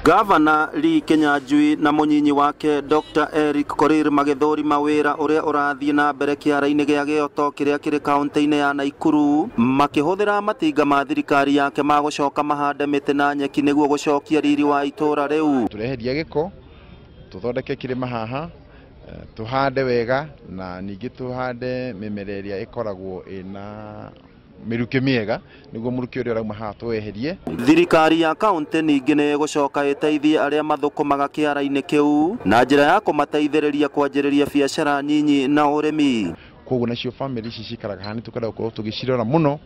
Gavana Lee Kinyanjui na mũnyinyi wake Dr. Eric Korir magĩthũrima wĩra ũrĩa ũrathiĩ na mbere kĩara-inĩ gĩa Gĩoto kĩrĩa kĩrĩ kaunti-inĩ ya Naikuru, makĩhũthĩra matinga ma thirikari yake ma gũcoka mahande mĩtĩ na nyeki nĩguo gũcokia riri wa itũũra rĩu. Tũreheria gĩko, tũthondeke kĩrĩma haha, tũhande wega na ningĩ tũhande mĩmera ĩrĩa ĩkoragwo ĩna mĩrukĩ mĩega nĩguo mũrukĩ ũrĩa ũrauma haha tũweherie. Thirikari ya kaunti ningĩ nĩ ĩgũcoka ĩteithie arĩa mathũkũmaga kĩara-inĩ kĩu na njĩra ya kũmateithĩrĩria kwanjĩrĩria biacara nyinyi na ũrĩmi. Koguo nacio famĩlĩ ici cikaraga haha nĩ tũkwenda gũkorwo tũgĩcirora mũno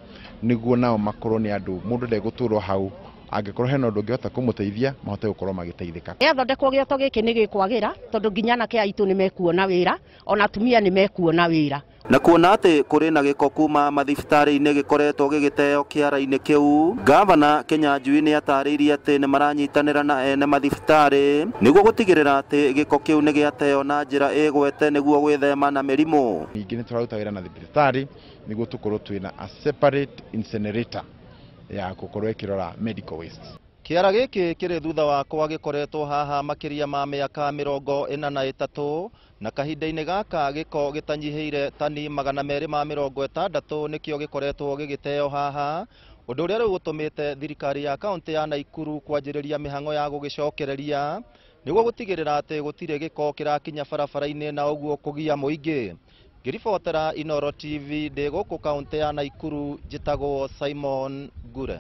nĩguo nao makorwo nĩ andũ mũndũ ndegũtũrwo hau, angĩkorwo hena ũndũ ũngĩhota kũmũteithia mahote gũkorwo magĩteithĩka. Gĩathondekwo Gĩoto gĩkĩ nĩ gĩkwagĩra tondũ nginya anake aitũ nĩ mekuona wĩra ona atumia nĩ mekuona wĩra. Na kuona atĩ kũrĩ na gĩko kuma mathibitarĩ-inĩ gĩkoretwo gĩgĩteo kĩara-inĩ kĩu, Gavana Kinyanjui nĩ atarĩirie atĩ nĩ maranyitanĩra na ene mathibitarĩ nĩguo gũtigĩrĩra atĩ gĩko kĩu nĩ gĩateo na njĩra ĩgwete nĩguo gwĩthema na mĩrimũ. Ningĩ nĩ tũraruta wĩra na thibitarĩ nĩguo tũkorwo twĩna a separate incinerator ya gũkorwo ĩkĩrora medical waste. Kĩara gĩkĩ kĩrĩ thutha wakwa gĩkoretwo haha makĩria ma mĩaka 43 na kahinda-inĩ gaka gĩko gĩtanyihĩire tani 260 nĩkĩo gĩkoretwo gĩgĩteo haha, ũndũ ũrĩa rĩu ũtũmĩte thirikari ya kaunti ya Naikuru kwanjĩrĩria mĩhang'o ya gũgĩcokereria nĩguo gũtigĩrĩra atĩ gũtirĩ gĩko kĩrakinya barabara-inĩ na ũguo kũgia mũingĩ. Ngĩribotera Inooro TV ndĩ gũkũ kaunti ya Naikuru, njĩtagwo Simon Ngure.